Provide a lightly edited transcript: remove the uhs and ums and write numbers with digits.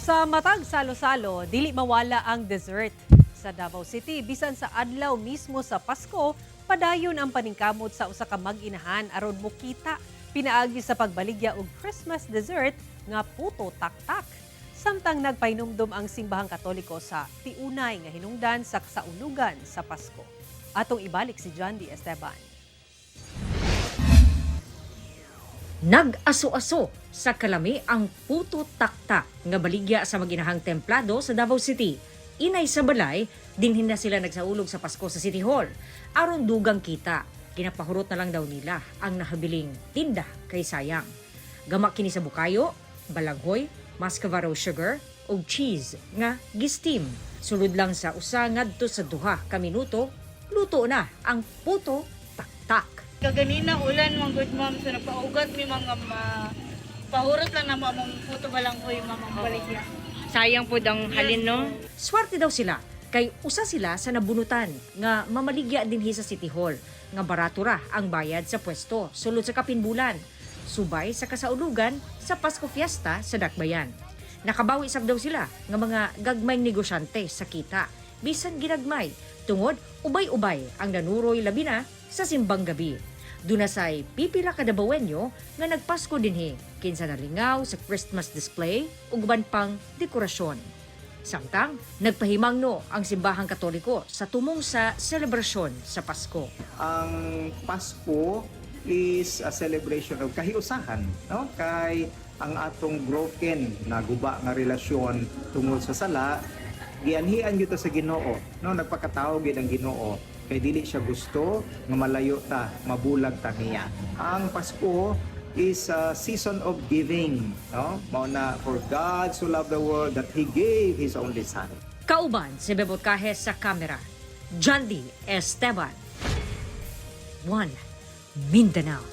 Sa matag salo-salo, dili mawala ang dessert. Sa Davao City, bisan sa adlaw mismo sa Pasko, padayon ang paningkamot sa usa ka mag-inahan aron mokita pinaagi sa pagbaligya og Christmas dessert nga puto taktak. Samtang nagpahinumdom ang Simbahang Katoliko sa tiunay nga hinungdan sa kasaunugan sa Pasko. Atong ibalik si John D. Esteban. Nag-aso-aso sa kalami ang puto taktak nga baligya sa maginahang templado sa Davao City. Inay sa balay, dinhin na sila nagsaulog sa Pasko sa City Hall. Aron dugang kita, ginapahurot na lang daw nila ang nahabiling tinda kay sayang. Gama kini sa bukayo, balanghoy, muscovado sugar ug cheese nga gi-steam. Sulod lang sa usa ngadto sa 2 ka minuto, luto na ang puto taktak. Kaganina ulan man gud, ma'am, so nagpaugat mi mga ma pahurot lang na among puto balanghoy, ma'am, ang baligya. Sayang po ang halin, no? Swerte daw sila kay usa sila sa nabunutan nga mamaligya dinhi sa City Hall nga barato ra ang bayad sa pwesto sulod sa kapinbulan subay sa kasaulugan sa Pasko Fiesta sa Dakbayan. Nakabawi sab daw sila nga mga gagmayng negosyante sa kita bisan ginagmay tungod ubay-ubay ang nanuroy labi na sa simbang gabi. Duna say pipila ka Dabawenyo nga nagpasko dinhi kinsa nalingaw sa Christmas display ug uban pang dekorasyon. Samtang, nagpahimangno ang Simbahang Katoliko sa tumong sa selebrasyon sa Pasko. Ang Pasko is a celebration of kahiusahan, no? Kay ang atong broken na guba nga relasyon tungod sa sala, gianhian gyud ta sa Ginoo, no? Nagpakatao gyud ang Ginoo kay dili siya gusto nga malayo ta, mabulag ta niya. Ang Pasko is a season of giving, no? Mao na, for God so loved the world that he gave his only son. Kauban si Bebot Cajes sa kamera. Jandy Esteban. 1 Mindanao.